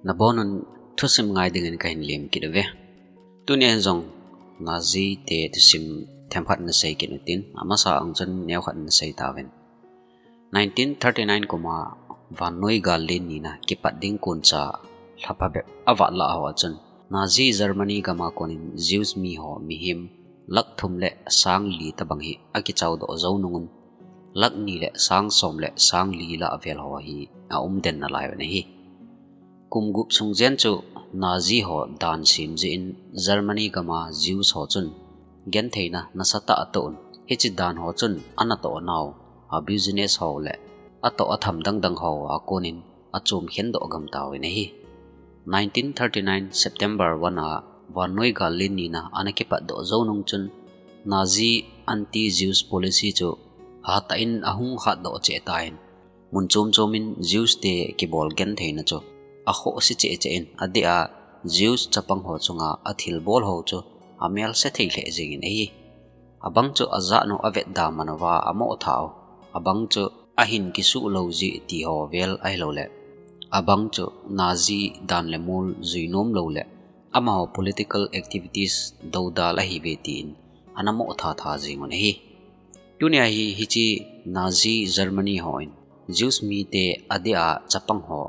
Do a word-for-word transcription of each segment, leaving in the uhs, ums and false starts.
Nabonun thusim ngai dingin kahin lem kit uve. Tunia hin jong Nazi te thusim themkhat nasei kit utin, amasa ang chun neokhat nasei tauvin. Nineteen thirty-nine kuma vannoi gal len nina kipat ding koncha lhapha bep avat lah ho achun, Nazi Germany gama konin Jews mi ho mihem lakh thum le sang li tabang hi akichao doh jou nungun, lakh ni le sang som le sang li lah vel ho hi aum den nalai uve ahi. Kum gup sung jen chu Nazi ho dan sem jeh in Germany gama Jews ho chun gentheina nasatah atoh un. Hiche dan ho chun anatoh nau, a business ho le atoh atham dangdang ho a konin achom khen doh gam tauvin ahi. Nineteen thirty-nine September one a vannoi gal len nina ana kipat doh jou nung chun Nazi anti-Jews policy chu hatah in ahung hat doh cheh tan, mun chom chom in Jews te kibol gentheina chu akhohse cheh cheh in, adeh a Jews chapang ho chunga athilbol ho chu amelse thei lheh jengin ahi. Abang chu ajat nu avetda man uva amoh tha u. Abang chu ahin kisuh lou jeh ti ho vel ahilou le, abang chu Nazi dan le mol jui nom lou le, amaho political activities doudal ahiuve tin ana moh tha tha jeng un ahi. Tunia hi hiche Nazi Germany hon Jews mite adeh a chapang ho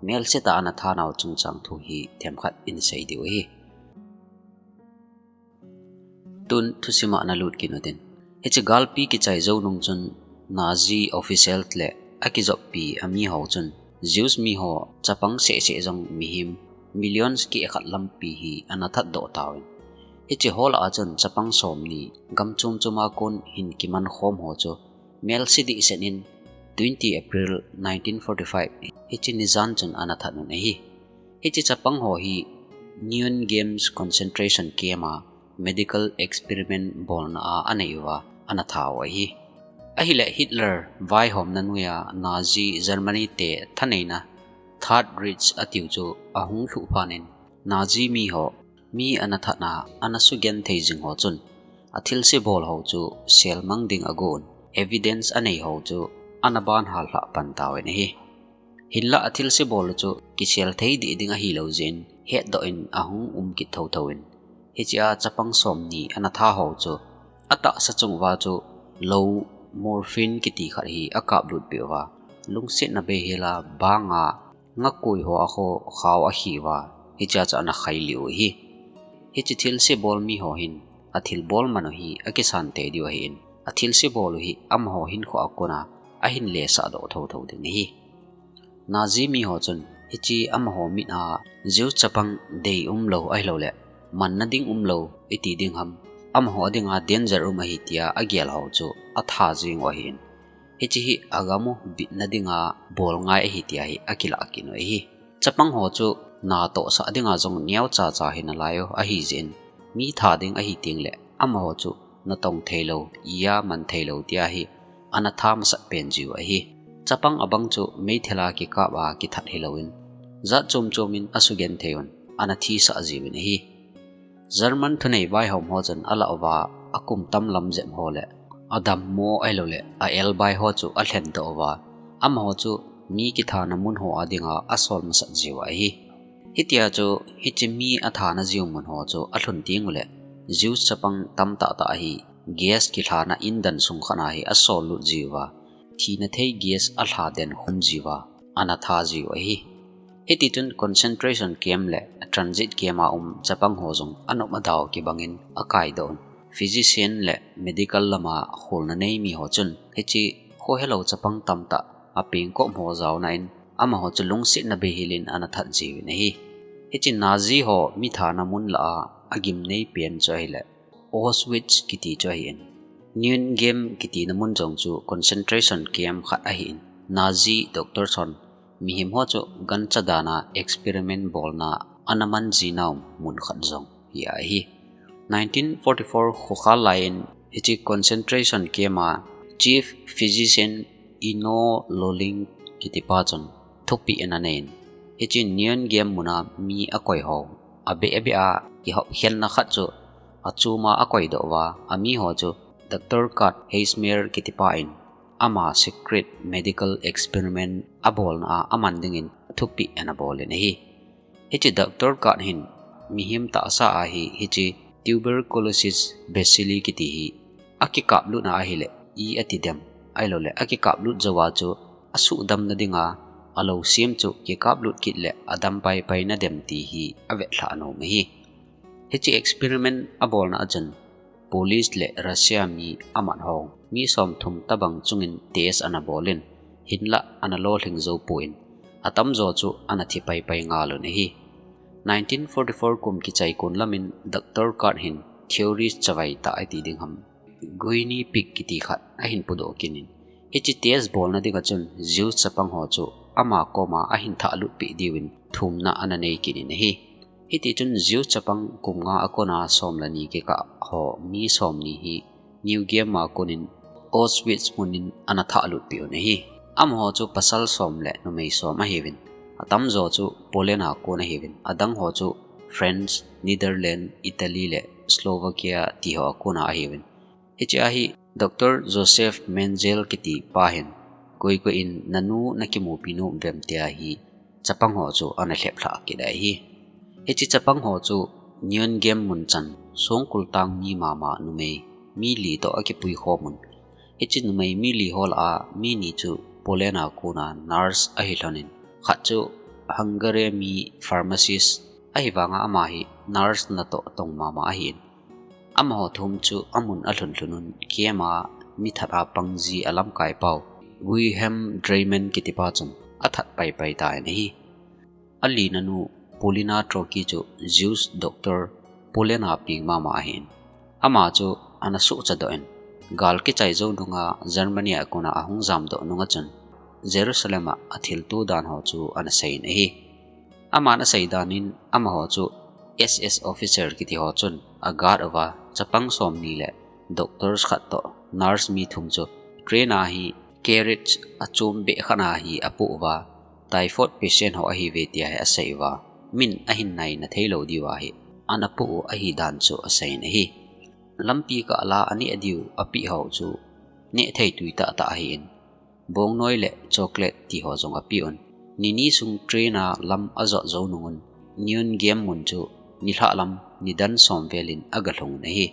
melse tah a ana tha nau chungchang thu hi themkhat in sei diu ahi. Tun thusima nalut kit utin. Hiche galpi kichai jou nung chun Nazi official le akijoppi ami ho chun Jews mi ho chapang seh seh jong mihem millions keh khat lampi hi ana that doh tauvin. Hiche ho lah a chun chapang som ni gam chom chom a kon hin kiman khom ho chu melse dehset in twenty April nineteen forty-five hiche ni jan chun ana that un ahi. Hiche chapang ho hi Neuengamme concentration camp a medical experiment bolna a anei uva ana tha u ahi. Ahile Hitler vaihomna noiya Nazi Germany te thaneina Third Reich atiu chu ahung lhuh phat in Nazi mi ho mi ana thatna ana sugenthei jing ho chun athilse bol ho chu selmang ding agon, evidence anei ho chu ana banhal lhah pan tauvin ahi. Hinlah athilse bol u chu kisel thei deh ding ahilou jeh in hetdoh in ahung um kit thotho in, hichea chapang som ni ana tha ho chu atahsa chung uva chu lou morphine kiti khat hi akap lut peh uva, lungsetna beihel a banga ngakoi ho a kho khao ahi uva, hichea chu ana khai lih u ahi. Hiche thilse bol mi ho hin athilbol man u hi akisan tei diu ahin, athilse bol u hi amaho hinkho a kona ahin lesah doh thotho ding ahi. Nazi mi ho chun hiche amaho mit a Jew chapang dei umlou ahilou le manna ding umlou iti ding ham, amaho dinga danger um ahi tia agel ho chu atha jing u ahin, hiche hi agam u bitna dinga bol ngai ahi tia hi akilah kit u ahi. Chapang ho chu natohsah dinga jong neocha cha hi nalai u ahi jeh in, mi tha ding ahi teng le amaho chu natong theilou, iya man theilou tia hi ana tha masat pen jiu ahi. Chapang abang chu meithal a kikap a kithat hilou in, jat chom chom in asugenthei un, ana thisah jiuvin ahi. German thunei vaihom ho chun alah uva akum tam lam jep ho le adammo ahilou le a-elbai ho chu alhen doh uva, amaho chu mi kithana mun ho a dinga asol masat jiu ahi. Hitia chu hiche mi athana jiu mun ho chu alhun teng u le Jews chapang tamtah tah hi gas kilhana indan sung khat a hi asol lut jiuva, thina thei gas alha den khum jiuva, ana tha jiu ahi. Hiti chun concentration camp le transit camp a um chapang ho jong anop adau kibangin akai doh un. Physician le medical lama kholna nei mi ho chun hiche khohelou chapang tamtah apengkop ho jaona in amaho chu lungsetna beihel in ana that jiuvin ahi. Hiche Nazi ho mi thana mun lah a agimnei pen chu ahile Auschwitz kiti chu ahin, Neuengamme kitina mun jong chu concentration camp khat ahin, Nazi doctors hon mihem ho chu gancha dana experiment bolna ana man jinau mun khat jong hi ahi. Nineteen forty-four khokhal lai in hiche concentration camp a chief physician Enno Lölling kitipa chun thupeh ana nei in, hiche Neuengamme muna mi akoi ho abeh abeh a kihopkhenna khat chu achoma akoi doh uva, ami ho chu Doctor Gerd Heißmeier kitipa in ama secret medical experiment abolna a aman dingin thupeh ana bol in ahi. Hiche Doctor Card hin mihem tahsa a hi hiche tuberculosis bacilli kiti hi akikaplut na ahile, i ati dem, ahilouleh akikaplut jou a chu asuhdam na dinga alou sem chu kikaplut kit le adam pai pai na dem ti hi avetlhah nom ahi. Hiche experiment abolna achun police le Russia mi amat ho mi somthum tabang chungin test ana bol in, hinlah ana lolhing jou pon, atamjo chu ana thi pai pai ngal un ahi. Nineteen forty-four kum kichai kon lamin Doctor Card hin theories chavai tah ati ding ham, guinea pig kiti khat ahin pudoh kit in, hiche test bolna dinga chun Jews chapang ho chu ama koma ahin thahlut peh diuvin thumna ana nei kit in ahi. Hiti chun Jews chapang kum nga a kona som le ni kikah ho mi somni hi New Game a konin Auschwitz mun in ana thahlut peh un ahi. Amaho chu pasal som le numei som ahiuvin, atamjo chu Poland a kon ahiuvin, adang ho chu France, Netherlands, Italy le Slovakia ti ho a kona ahiuvin. Hiche a hi Doctor Joseph Mengele kiti pa hin, koi koi in nanu nakimupi nom uvem tia hi chapang ho chu ana lheplhah kit ahi. Hiche chapang ho chu New Game mun chan songkul tang mi mama numei mi li toh akipui khom un. Hiche numei mi li ho lah a mi ni chu Poland a kona nurse ahi lhonin, khat chu Hungary mi pharmacist ahivanga ama hi nurse natoh tong mama ahin. Amaho thum chu amun alhun lhun un, camp a mi that a pang ji alamkai pau Wilhelm Dreemann kiti pa chun athat pai pai tan ahi. Alina nu Paulina Trotzki chu Jews doctor, Poland a peng mama ahin. Ama chu ana suhcha doh in, gal kichai jou nunga Germany a kona ahung jamdoh nunga chun Jerusalem a athilto dan ho chu ana sei in ahi. Aman asei dan in amaho chu S S officer kiti ho chun aguard uva chapang somni le doctors khat toh nurse mi thum chu train a hi carriage achom beh khat a hi apoh uva, typhoid patient ho ahiuve tia hi asei uva, min ahin naina thei lou diuva hi ana poh u ahi dan chu asei in ahi. Lampi kah la aneh diu apeh ho chu neh thei tui tah tah ahin, bongnoi le chocolate ti ho jong apeh un. Nini sung train a lam ajot jou nung un, New Game mun chu nilhah lam nidan som vel in aga lhung un ahi.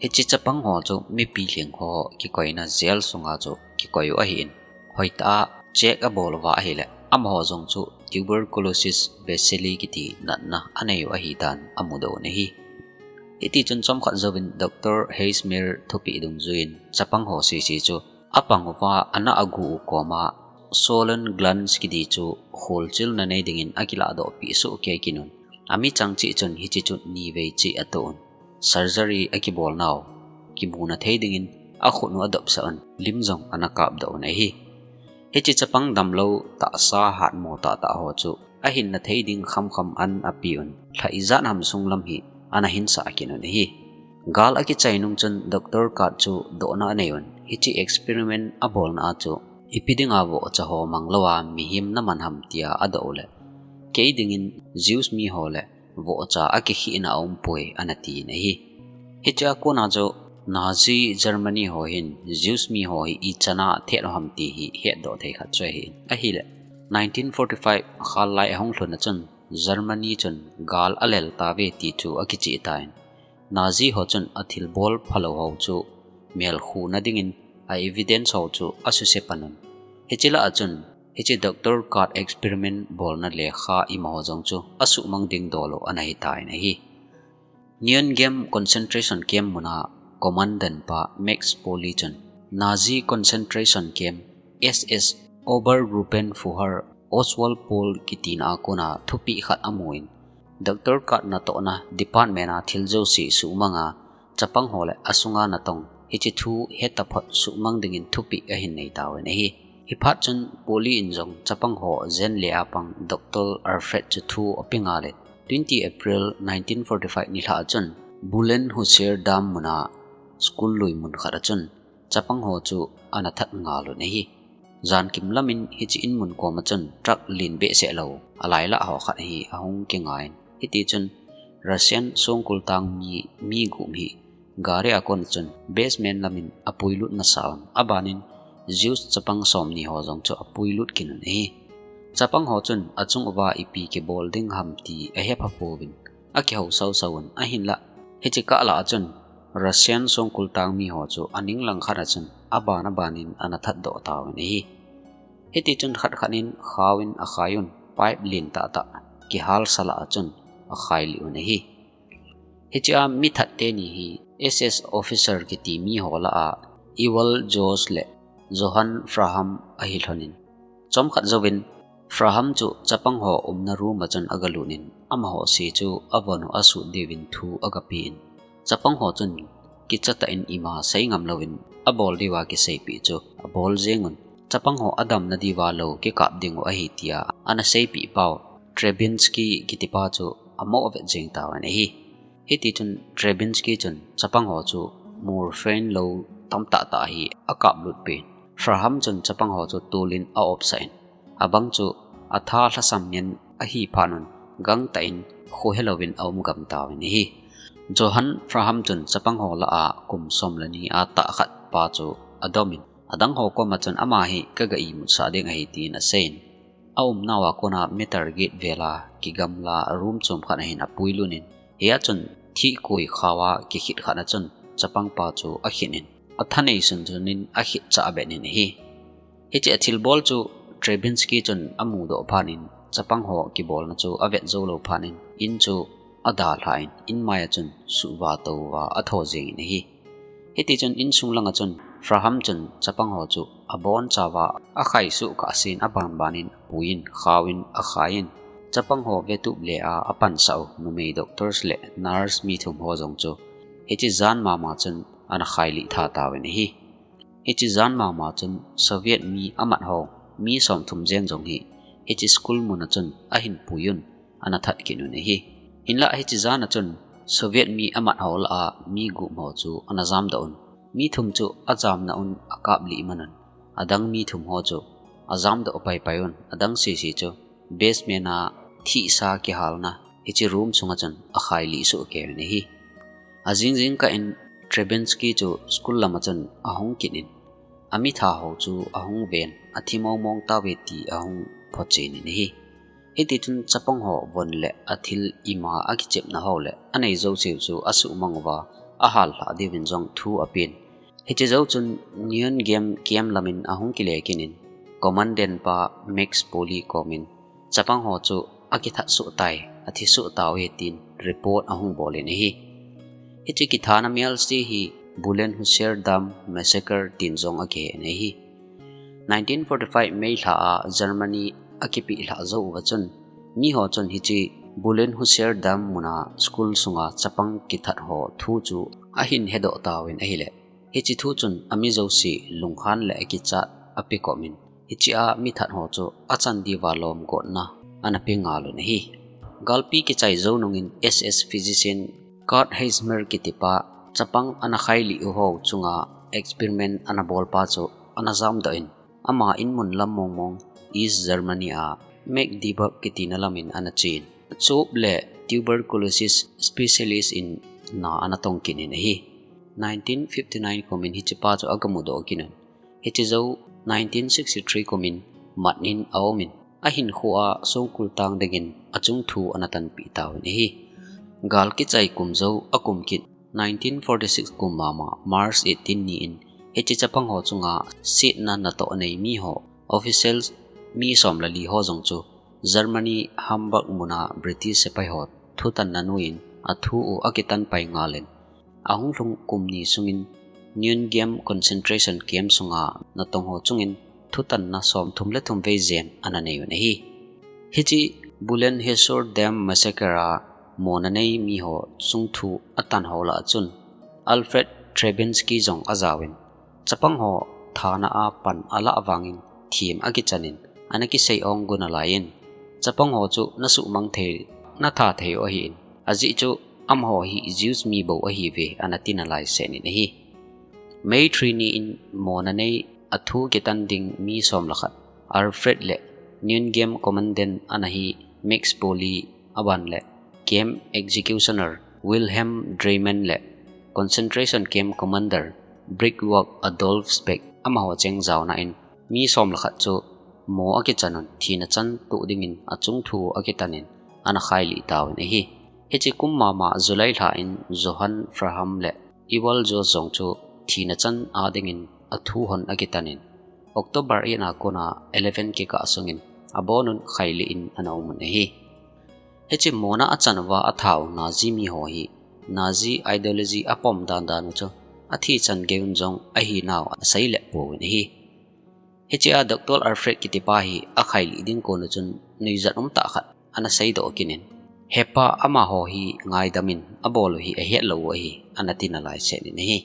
Hiche chapang ho chu mipi lhing ho kikoina jail sunga chu kikoi u ahin, hoitah a check abol uva ahile, amaho jong chu tuberculosis bacilli kiti natna anei u ahi dan amudoh un ahi. Hiti chun chomkhat jouvin Doctor Heismeier thupeh dungjuiyin chapang ho sese chu apang uva ana agu u koma swollen glands kiti chu kholchilna nei dingin akiladoh peh soh kei kit un. Amichang cheh chun hiche chu nivei cheh atoh un. Surgery akibol nau kimuna thei dingin akhut u adopsah un, lim jong ana kapdoh un ahi. Hiche chapang damlou tahsa hatmo tah tah ho chu ahinna thei ding kham kham an apeh un, lha ijat ham sung lam hi ana hinsah kit un ahi. Gal akichai nung chun Doctor Card chu dohna anei un, hiche experiment abolna a chu ipi dinga vohcha ho mang lou a mihem naman ham tia adoh u le, kei dingin Jews mi ho le vohcha akikhehna aumpoi ana tin ahi. Hichea kona chu Nazi Germany ho hin Jews mi ho hi ichan a athet u ham ti hi hetdoh thei khat chu ahin. Ahile, nineteen forty-five khal lai ahung lhun a chun Germany chun gal alel tauve ti chu akicheh tan, Nazi ho chun athilbol phalou ho chu melkhuhna dingin a evidence ho chu asuse pan un. Hiche lah a chun, hiche Doctor Card experiment bolna lekha imaho jong chu asuhmang ding dol u ana hitan ahi. Neuengamme concentration camp muna commandant pa Max Pauli chun Nazi concentration camp S S Obergruppenführer Oswald Pohl kitina a kona thupeh khat amun, Doctor Card natohna department a thil jouse suhmanga chapang ho le asunga natong hiche thu hetaphot suhmang dingin thupeh ahin nei tauvin ahi. Hiphat chun Pauli in jong chapang ho jen le apang Doctor Alfred chu thu apeh ngal in, twenty April nineteen forty-five nilhah a chun Bullenhuser Dam muna school lui mun khat a chun chapang ho chu ana that ngal un ahi. Jankim lamin hiche in mun koma chun truck len behseh lou alailah ho khat hi ahung kingai in, hiti chun Russian songkul tang mi, mi gup hi gari a kon chun basement lamin apuilut masa un, abanin Jews chapang somni ho jong chu apuilut kit un ahi. Chapang ho chun achung uva ipi kibol ding ham ti ahepha pouvin, akihou sausau un, ahinlah hiche kah lah a chun Russian songkul tang mi ho chu aning lang khat a chun aban aban in ana that doh tauvin ahi. Hiti chun khat khat in khao in akhai un, pipe lin tahtah kihal sa lah a chun akhai lih un ahi. Hichea mi that teni hi S S officer kiti mi ho lah a Ewald Jost le Johann Fraham ahi lhonin. Chomkhat jouvin Fraham chu chapang ho umna room a chun agalut in, amaho se chu avon u asut diuvin thu agapen. Chapang ho chun kicha tah in ima sei ngam louvin abol diuva kiseipeh chu abol jeng un, chapang ho adamna diuva lou kikap ding u ahi tia ana seipeh pau Trebinski kitipa chu amoh vet jeng tauvin ahi. Hiti chun Trebinski chun chapang ho chu morphine lou tamtah tah hi akap lut pen. Fraham chun chapang ho chu tulin a-op sah in, abang chu atha lhasam ngen ahi phat un gangtah in khohe louvin aum gam tauvin ahi. Johann Fraham chun chapang ho lah a kum som le ni a tah khat pa chu adom in, adang ho koma chun ama hi kaga imut sah ding ahi tin asei in, aumnauva kona meter get vel a kigamla room chom khat a hin apui lut in, hia chun thih koi khao a kikhit khat a chun chapang pa chu akhin in, athanei sunsun in akhit chah abet in ahi. Hiche athilbol chu Trebinski chun amudoh phat in, chapang ho kibolna chu avet jou lou phat in, in chu adalha in, in mai a chun suhva touva atho jeng in ahi. Hiti chun insung lang a chun Fraham chun chapang ho chu abon chauva akhai suh kah sen aban ban in apui in, khao in akhai in, chapang ho vetup le a apansah u numei doctors le nurse mi thum ho jong chu hiche jan mama chun ana khai lih tha tauvin ahi. Hiche jan mama chun Soviet mi amat ho mi som thum jen jong hi hiche school mun a chun ahin pui un, ana that kit un ahi. Hinlah hiche jan a chun Soviet mi amat ho lah a mi gup ho chu ana jamdoh un. Mi thum chu ajamna un akap lih man un, adang mi thum ho chu ajamdoh paipai un, adang sese chu basement a thihsa kihalna hiche room sunga chun akhai lih soh kei un ahi. Ajing jing kah in Trebinski chu school lam a chun ahung kit in, amitha ho chu ahung ven, athi mong mong tauve ti ahung phochen in ahi. Hiti chun chapang ho von le athil ima akichepna ho le anei jouse chu asuhmang uva ahal lhah diuvin jong thu apen. Hiche jou chun Neuengamme camp lam in ahung kile kit in, commandant pa Max Pauli kom in, chapang ho chu akithat soh tai, athi soh tauve tin report ahung bol in ahi. Hiche kithana melse hi Bullenhuser Dam Massacre tin jong akihen ahi. Nineteen forty-five May lha a Germany akipeh lhah jou uva chun, mi ho chun hiche Bullenhuser Dam mun a school sunga chapang kithat ho thu chu ahin hedoh tauvin ahile, hiche thu chun ami jouse lunghan le akichat ape kom in, hiche a mi that ho chu achan diuva lom gotna ana pe ngal un ahi. Galpi kichai jou nung in S S physician Gerd Heisenberg kitipa chapang ana khai lih u ho chunga experiment ana bol pa chu ana jamdoh in, ama in mun lam mong mong East Germany a Magdeburg kitina lam in ana chen. Chop le tuberculosis specialist in na ana tong kit in ahi. Nineteen fifty-nine kum in hiche pa chu aga mudoh kit un. Hiche jou nineteen sixty-three kum in mat in aum in, ahinkho a songkul tang dingin achung thu ana tanpeh tauvin ahi. Gal kichai kum jou akum kit nineteen forty-six kum mama March eighteen ni in hiche chapang ho chunga setna natoh nei mi ho, officials mi som le li ho jong chu Germany Hamburg mun a British sepai ho thutanna noiyin athu u akitan pai ngal in, ahung lhung kum ni sungin Neuengamme concentration camp sunga natong ho chungin thutanna som thum le thum vei jen ana nei un ahi. Hiche Bullenhuser Dam Massacre a mona nei mi ho chung thu atan ho lah a chun Alfred Trebinski jong ajaovin, chapang ho thana a pan alah vangin thim akichan in, ana kisei ong gu nalai in, chapang ho chu nasuhmang thei, natha thei u ahin, ajeh chu amaho hi Jews mi bou ahiuve, ana ti nalai seh in ahi. May three ni in mona nei athu kitan ding mi som le khat, Alfred le Neuengamme commandant ana hi Max Pauli, aban le camp executioner Wilhelm Driemann le concentration camp commander Brigwag Adolf Speck amaho cheng jaona in mi som le khat chu mo akichan un thina chan toh dingin achung thu akitan in ana khailih tauvin ahi. Hiche kum mama July lha in Johann Verham le Ewald Jones jong chu thina chan a dingin athu hon akitan in October eight a kona eleven kikah sungin abonun khailih in ana umun ahi. Hiche mona achan uva athau Nazi mi ho hi Nazi ideology apom dandan u chu athi chan geiyin jong ahinau asei le pouvin ahi. Hiche a Doctor Alfred kitipa hi akhailih ding kon u chun nuijat umtah khat ana seidoh kit in, hepa, amaho hi ngaidamin abol u hi ahet lou u ahi, ana tina lai sen in ahi.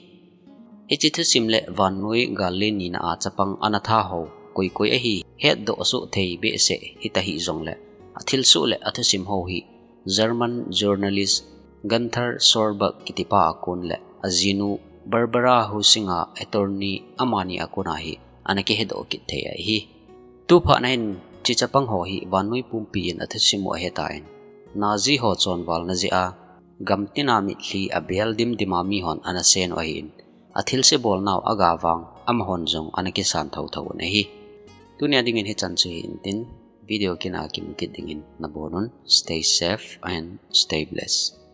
Hiche thusim le vannoi gal len nina a chapang ana tha ho koi koi ahi hetdoh soh thei behseh hita hih jongle, athilsoh le athusim ho hi German journalist Gunther Schorbuck kitipa a kon le ajinu Barbara Husinger, attorney, amani a kona hi ana kihedoh kit thei ahi. Tuphat na hin hiche chapang ho hi vannoi pumpi in athusim u ahetan, Nazi ho chonvalna jeh a gamtina mitlhi abel dimdima mihon ana sen u ahin, athilse bolnau aga vang amahon jong ana kisan thotho un ahi. Tunia dingin hichan chu hi intin, video kina kimu kit dingin nabonun stay safe and stay blessed.